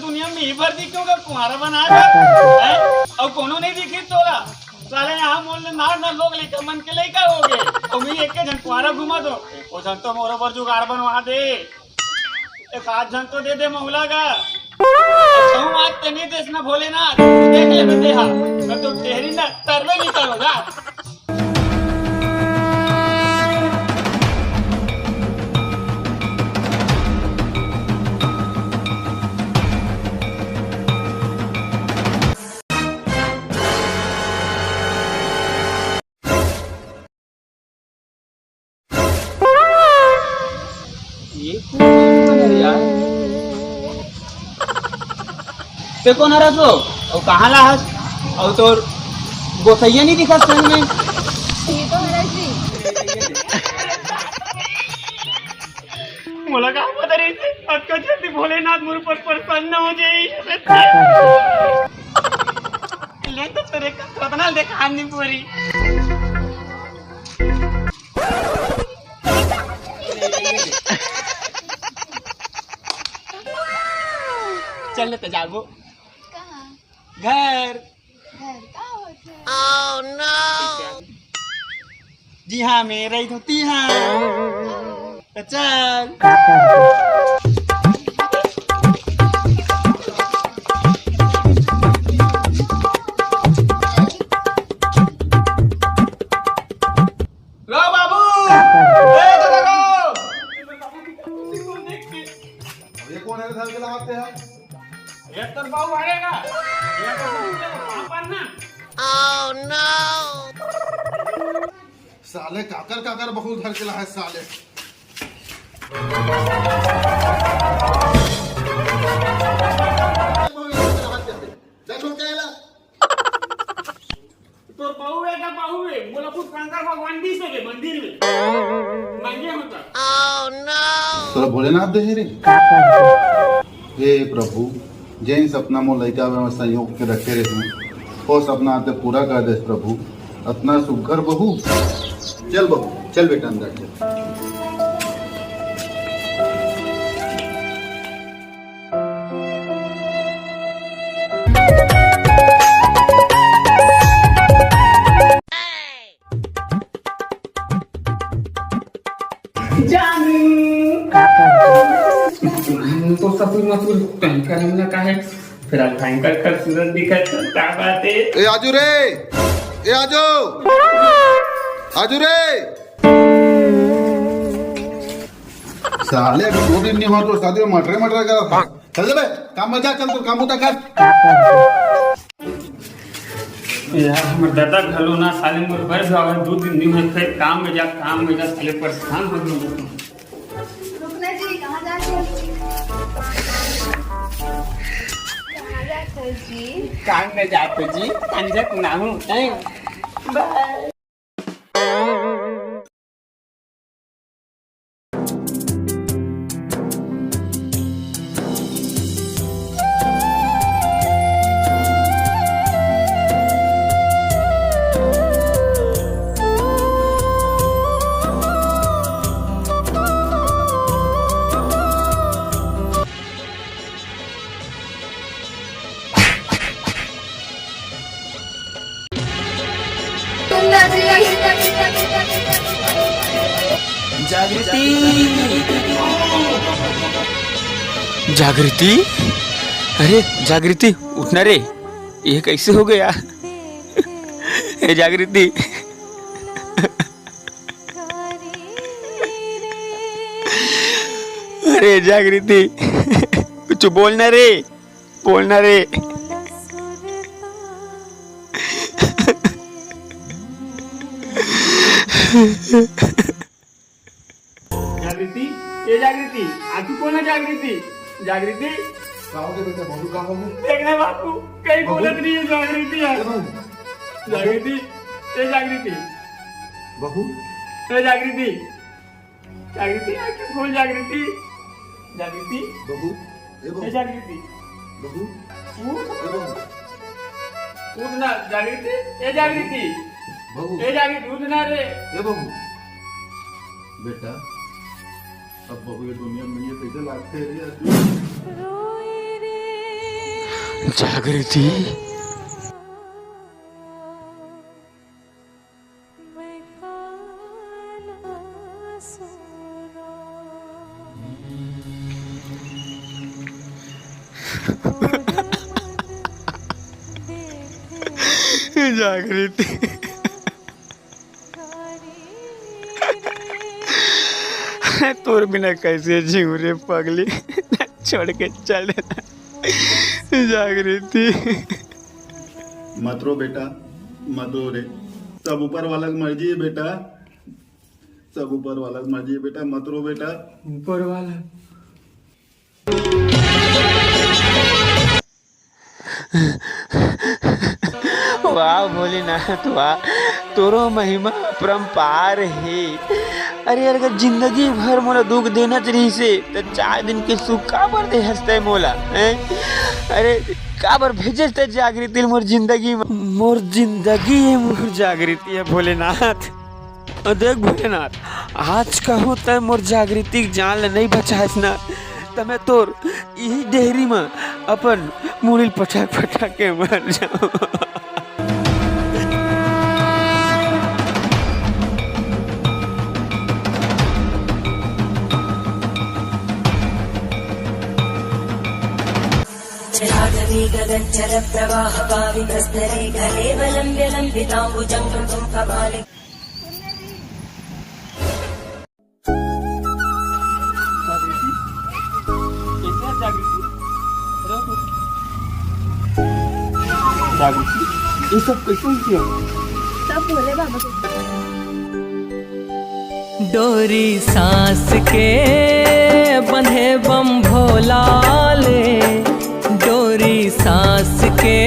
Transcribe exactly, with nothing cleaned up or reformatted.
दुनिया में ही भर दिखे होगा कुंवारा बना है। अउ कोनो नहीं दिखी तोला। साले यहाँ मोल में नार नार लोग लइका मन के लइका हो गए। अउ मैं एक झन कुंवारा घुमा दो। ओ झन तो मोरो बर जुगाड़ बनवा दे। एक आध झन तो दे दे महुला का। कहूँ आज ते नहीं देस ना भोलेनाथ। देख ले बे देहा। मैं तो ढेरी ना तरबे नहीं करोगा। ये कोन हरे यार? ते कोन हरस वो? अउ कहाँ ला हस? अउ तोर गोसैया नहीं दिखत संग में? ये तो हरस जी। मोला का पता रहिस, अतका जल्दी भोलेनाथ मोर ऊपर प्रसन्न हो जाई। ले तो तेरे का रत्ना देखा नहीं पूरी। चल ले तो जाबो। कहाँ? घर। घर का होथे? जी हाँ, मैं रही तो ती हाँ। तो चल। रो बाबू। ए दादा रो। ये कौन है इधर के लगाते हैं? ये तो बहू हरेगा। ये तो पापा ना। साले काकर काकर बहू धर के ला है साले। जा छोड़ के आएला। तो बहू है का बहू है? मोला खुद शंकर भगवान दिस होगे मंदिर में। मांगे होता। तोला भोलेनाथ दे हे रे। हे प्रभु, जेन सपना मोर लइका में संयोग के रखे रहे, वो सपना ते पूरा कर दे प्रभु। अतना सुघर बहू। चल बहू, चल बेटा अंदर चल। जानू। तो ससुर मसुर भयंकर हमला का है? फिर आज भयंकर खूबसूरत दिखत हो, का बात है? ए आजू रे, ए आजू, आजू रे। साले अभी दो दिन नहीं हुआ तो शादी में मटरे मटरे करा था। चल बे, काम में जा, चल तू काम होता कर। यार, हमर दादा घलो ना साले मोर बर भी आवे, दो दिन नहीं हुए, फिर काम में जा, काम में जा, साले परेशान हो गए। रुकना जी, कहाँ जाते हो? कहाँ जाते हो जी? काम में जाते जी, अंजक ना हूँ, नहीं। बाय। जागृति, जागृति, अरे जागृति, उठना रे, ये कैसे हो गया? ए जागृति, अरे जागृति, कुछ बोलना रे। बोलना रे। जागृति, ए जागृति, आजू कोन हे जागृति? जागृति। का हो गया बेटा, बाबू का हो गया? देखना बाबू, कहीं बहू? बोलत नहीं है जागृति यार। ए बहू। जागृति, ए जागृति। बहू। ए जागृति। जागृति, आँखें खोल जागृति। जागृति। बहू, ए बहू। ए जागृति। बहू। उठ। ए बहू। उठ ना, जागृति। ए जागृति। बहू। ए जागृति, उठ ना रे। ए बहू। बेटा, अब बहू ये दुनिया में ये कैसे लागते रे यार? जागृति। जागृति। तोर बिना कैसे जीव रे पगली, छोड़ के चल देना। जागृति। मत रो बेटा, मत रो रे, सब ऊपर वाला की मर्जी है बेटा, सब ऊपर वाला की मर्जी है बेटा, मत रो बेटा। ऊपर वाला। वाह भोलेनाथ वाह, तोरो महिमा अपरंपार हे। अरे यार, अगर जिंदगी भर मोला दुख देना च रहिसे, त चार दिन के सुख काबर दे हस तैं मोला, हैं? अरे काबर भेजेस तैं जागृति ल मोर जिंदगी म? मोर जिंदगी हे मोर जागृति हे भोलेनाथ। अउ देख भोलेनाथ, आज कहूँ तैं मोर जागृति के जान ल नइ बचायस ना, त मैं तोर इही डेहरी म अपन मुड़ी ल पटक पटक के मर जाऊँ। जलाटवी गगनचलप्रवाहपावितस्थले गलेवलम्ब्य लम्बिताम्बुजङ्घ्रिं कपाले। जागृति, ये सब कैसे हुई थी? सब भोले बाबा के। डोरी सांस के बंधे बम भोला ले, डोरी सांस के